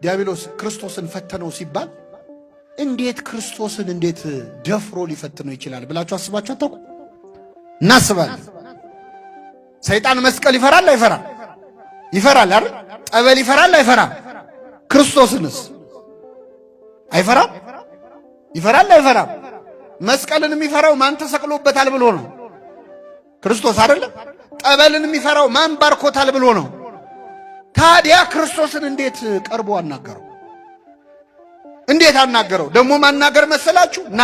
ዲያብሎስ ክርስቶስን ፈተነው ሲባል እንዴት ክርስቶስን እንዴት ደፍሮ ሊፈትነው ይችላል ብላችሁ አስባችሁ አታውቁ? እናስባለን። ሰይጣን መስቀል ይፈራል አይፈራም? ይፈራል አይደል? ጠበል ይፈራል አይፈራም? ክርስቶስንስ አይፈራም? ይፈራል አይፈራም? መስቀልን የሚፈራው ማን ተሰቅሎበታል ብሎ ነው? ክርስቶስ አይደለም? ጠበልን የሚፈራው ማን ባርኮታል ብሎ ነው? ታዲያ ክርስቶስን እንዴት ቀርቦ አናገረው? እንዴት አናገረው? ደግሞ ማናገር መሰላችሁ? ና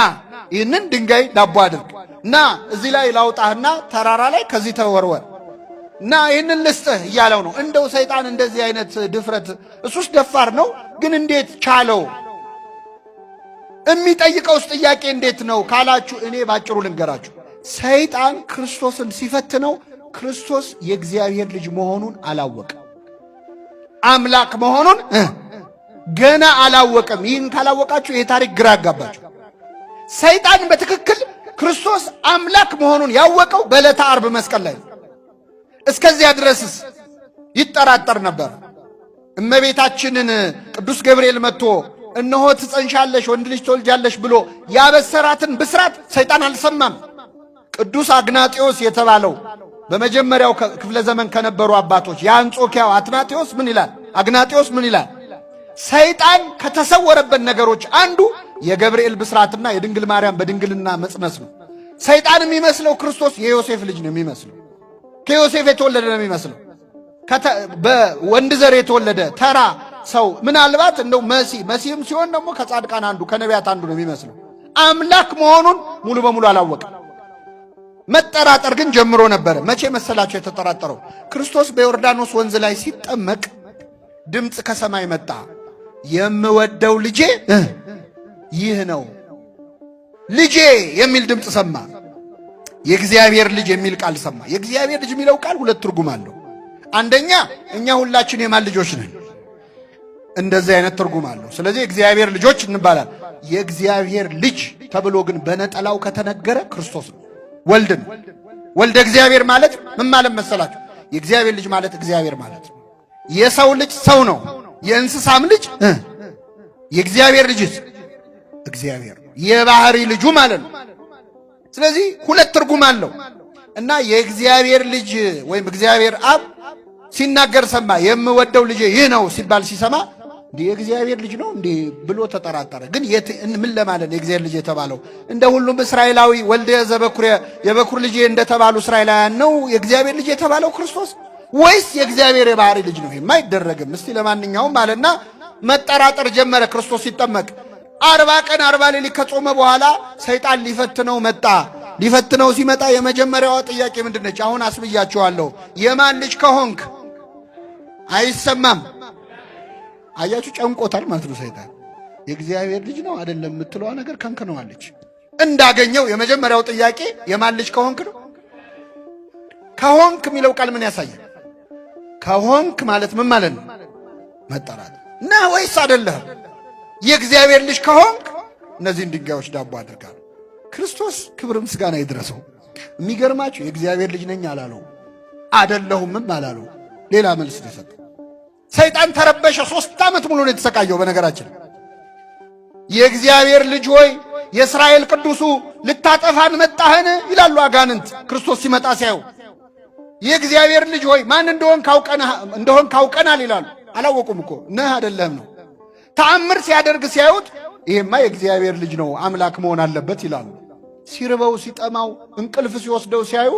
ይህንን ድንጋይ ዳቦ አድርግ፣ ና እዚህ ላይ ላውጣህና ተራራ ላይ ከዚህ ተወርወር፣ ና ይህንን ልስጥህ እያለው ነው። እንደው ሰይጣን እንደዚህ አይነት ድፍረት፣ እሱስ ደፋር ነው፣ ግን እንዴት ቻለው? የሚጠይቀውስ ጥያቄ እንዴት ነው ካላችሁ፣ እኔ ባጭሩ ልንገራችሁ። ሰይጣን ክርስቶስን ሲፈትነው ክርስቶስ የእግዚአብሔር ልጅ መሆኑን አላወቅም። አምላክ መሆኑን ገና አላወቀም። ይህን ካላወቃችሁ ይሄ ታሪክ ግራ ያጋባችሁ። ሰይጣን በትክክል ክርስቶስ አምላክ መሆኑን ያወቀው በዕለተ ዓርብ መስቀል ላይ ነው። እስከዚያ ድረስስ ይጠራጠር ነበር። እመቤታችንን ቅዱስ ገብርኤል መጥቶ እነሆ ትጸንሻለሽ፣ ወንድ ልጅ ትወልጃለሽ ብሎ ያበሰራትን ብስራት ሰይጣን አልሰማም። ቅዱስ አግናጤዎስ የተባለው በመጀመሪያው ክፍለ ዘመን ከነበሩ አባቶች የአንጾኪያው አትናቴዎስ ምን ይላል? አግናጤዎስ ምን ይላል? ሰይጣን ከተሰወረበት ነገሮች አንዱ የገብርኤል ብስራትና የድንግል ማርያም በድንግልና መጽነስ ነው። ሰይጣን የሚመስለው ክርስቶስ የዮሴፍ ልጅ ነው የሚመስለው፣ ከዮሴፍ የተወለደ ነው የሚመስለው፣ በወንድ ዘር የተወለደ ተራ ሰው ምናልባት እንደው መሲህ መሲህም ሲሆን ደግሞ ከጻድቃን አንዱ ከነቢያት አንዱ ነው የሚመስለው። አምላክ መሆኑን ሙሉ በሙሉ አላወቀም። መጠራጠር ግን ጀምሮ ነበረ። መቼ መሰላቸው የተጠራጠረው? ክርስቶስ በዮርዳኖስ ወንዝ ላይ ሲጠመቅ ድምፅ ከሰማይ መጣ። የምወደው ልጄ ይህ ነው፣ ልጄ የሚል ድምፅ ሰማ። የእግዚአብሔር ልጅ የሚል ቃል ሰማ። የእግዚአብሔር ልጅ የሚለው ቃል ሁለት ትርጉም አለው። አንደኛ እኛ ሁላችን የማን ልጆች ነን? እንደዚህ አይነት ትርጉም አለው። ስለዚህ የእግዚአብሔር ልጆች እንባላል። የእግዚአብሔር ልጅ ተብሎ ግን በነጠላው ከተነገረ ክርስቶስ ነው፣ ወልድ ነው። ወልደ እግዚአብሔር ማለት ምን ማለት መሰላችሁ? የእግዚአብሔር ልጅ ማለት እግዚአብሔር ማለት ነው። የሰው ልጅ ሰው ነው። የእንስሳም ልጅ የእግዚአብሔር ልጅስ እግዚአብሔር ነው፣ የባህሪ ልጁ ማለት ነው። ስለዚህ ሁለት ትርጉም አለው እና የእግዚአብሔር ልጅ ወይም እግዚአብሔር አብ ሲናገር ሰማ። የምወደው ልጄ ይህ ነው ሲባል ሲሰማ እንዲህ የእግዚአብሔር ልጅ ነው እንዲህ ብሎ ተጠራጠረ። ግን ምን ለማለት ነው የእግዚአብሔር ልጅ የተባለው? እንደ ሁሉም እስራኤላዊ ወልደ ዘበኩር የበኩር ልጄ እንደተባሉ እስራኤላውያን ነው የእግዚአብሔር ልጅ የተባለው ክርስቶስ ወይስ የእግዚአብሔር የባህሪ ልጅ ነው? ይሄማ አይደረግም። እስቲ ለማንኛውም አለና መጠራጠር ጀመረ። ክርስቶስ ሲጠመቅ 40 ቀን 40 ሌሊት ከጾመ በኋላ ሰይጣን ሊፈትነው መጣ። ሊፈትነው ሲመጣ የመጀመሪያዋ ጥያቄ ምንድነች? አሁን አስብያቸዋለሁ። የማን ልጅ ከሆንክ አይሰማም። አያችሁ፣ ጨንቆታል ማለት ነው ሰይጣን። የእግዚአብሔር ልጅ ነው አይደለም የምትለዋ ነገር ከንክነዋለች። እንዳገኘው የመጀመሪያው ጥያቄ የማን ልጅ ከሆንክ ነው። ከሆንክ የሚለው ቃል ምን ያሳያል? ከሆንክ ማለት ምን ማለት ነው? መጠራት ነህ ወይስ አይደለህም? የእግዚአብሔር ልጅ ከሆንክ እነዚህን ድንጋዮች ዳቦ አድርጋል። ክርስቶስ ክብር ምስጋና ይድረሰው። የሚገርማችሁ የእግዚአብሔር ልጅ ነኝ አላለው፣ አደለሁምም አላለው። ሌላ መልስ ነው የሰጠው። ሰይጣን ተረበሸ። 3 ዓመት ሙሉ ነው የተሰቃየው። በነገራችን የእግዚአብሔር ልጅ ሆይ የእስራኤል ቅዱሱ ልታጠፋን መጣህን? ይላሉ አጋንንት ክርስቶስ ሲመጣ ሲያዩ የእግዚአብሔር ልጅ ሆይ ማን እንደሆን ካውቀናል ይላሉ። አላወቁም እኮ ነህ አይደለህም ነው። ተአምር ሲያደርግ ሲያዩት ይሄማ የእግዚአብሔር ልጅ ነው አምላክ መሆን አለበት ይላሉ። ሲርበው ሲጠማው እንቅልፍ ሲወስደው ሲያዩ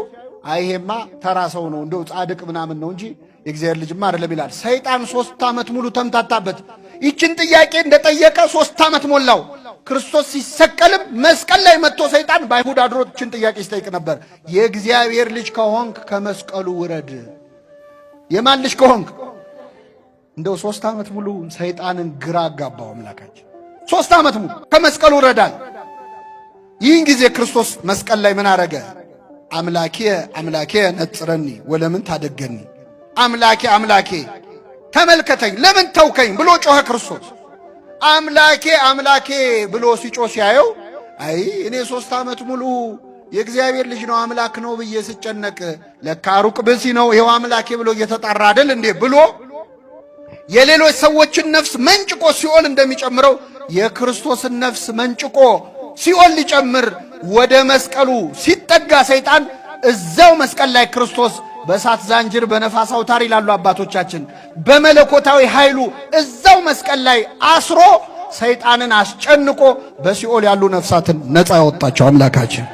አይ ይሄማ ተራ ሰው ነው እንደው ጻድቅ ምናምን ነው እንጂ የእግዚአብሔር ልጅማ አይደለም ይላል። ሰይጣን 3 ዓመት ሙሉ ተምታታበት። ይችን ጥያቄ እንደጠየቀ 3 ዓመት ሞላው። ክርስቶስ ሲሰቀልም መስቀል ላይ መጥቶ ሰይጣን በአይሁድ አድሮ ይችን ጥያቄ ሲጠይቅ ነበር። የእግዚአብሔር ልጅ ከሆንክ ከመስቀሉ ውረድ። የማን ልጅ ከሆንክ? እንደው 3 ዓመት ሙሉ ሰይጣንን ግራ አጋባው አምላካችን። 3 ዓመት ሙሉ ከመስቀሉ ውረዳል። ይህን ጊዜ ክርስቶስ መስቀል ላይ ምን አረገ? አምላኬ አምላኬ ነጽረኒ ወለምን ታደገኒ፣ አምላኬ አምላኬ ተመልከተኝ ለምን ተውከኝ ብሎ ጮኸ ክርስቶስ። አምላኬ አምላኬ ብሎ ሲጮህ ሲያየው አይ እኔ 3 ዓመት ሙሉ የእግዚአብሔር ልጅ ነው አምላክ ነው ብዬ ስጨነቅ ለካ ሩቅ ብእሲ ነው ይኸው አምላኬ ብሎ እየተጣራ አይደል እንዴ ብሎ የሌሎች ሰዎችን ነፍስ መንጭቆ ሲኦል እንደሚጨምረው የክርስቶስን ነፍስ መንጭቆ ሲኦል ሊጨምር ወደ መስቀሉ ሲጠጋ ሰይጣን እዛው መስቀል ላይ ክርስቶስ በእሳት ዛንጅር በነፋስ አውታር ይላሉ አባቶቻችን፣ በመለኮታዊ ኃይሉ እዛው መስቀል ላይ አስሮ ሰይጣንን አስጨንቆ በሲኦል ያሉ ነፍሳትን ነፃ ያወጣቸው አምላካችን።